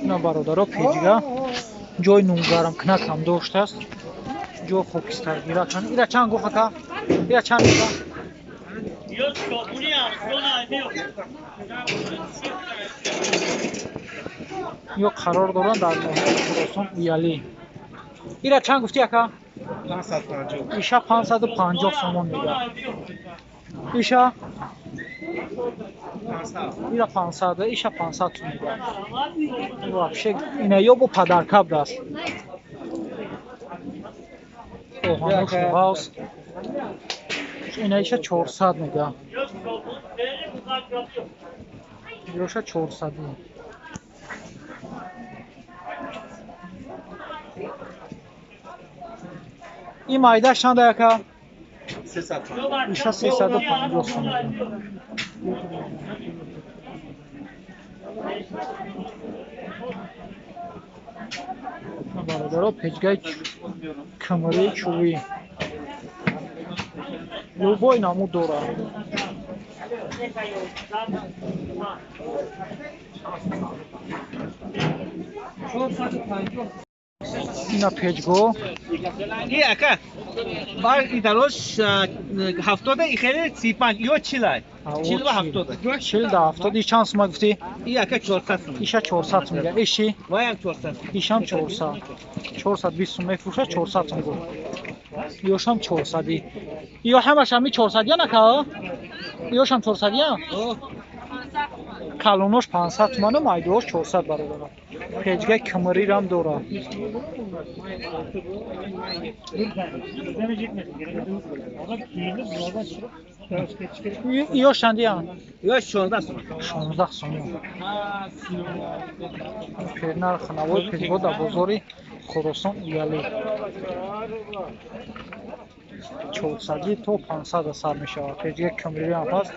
Ина, бародаро, печга ҷои нунгармкунак ҳам доштааст, ҷо хокистаргирак. Ира чанд гуфт, ака? Ира чанд мега? Ё қарор доранд дар ноҳияи Хуросон, Уялӣ. Ира чанд гуфтӣ, ака? 550. Иша 550 сомон мега. Иша? Ира 500, иша 500 сум мега. Вообще ина ё бо падарка будааст. Оҳануш ғавс. Ина иша 400 мега. Ёша 400. Ин майдаш чанд, ака? 350. Иша 350 сум. Бародаро, печгаи кмри чӯбӣ любой намуд дорад. Ина печгоҳ. И ака, бар идарош 70, и хеле 35, ё 40. 40 ва 70. 40 да 70. И чанд сума гуфтӣ? И ака, 400 сум. Иша 400 сум мега. Иши? Ваям 400. Ишам 400. 420 сум мефурӯшад, 400 сум гуфт. Ёшам 400. Ё ҳамаш ҳами 400 нака? Ёшам 400? Калонош 500 туману майдуош 400, бародарам. Печгаи кмрирам дорад. Ёш чандиян? Ё 16 сум. 16 сум. Нархи навои печгоҳ дар бозори Хуросон, Уялӣ, 400 то 500 сар мешавад. Печгаи кмриам ҳаст.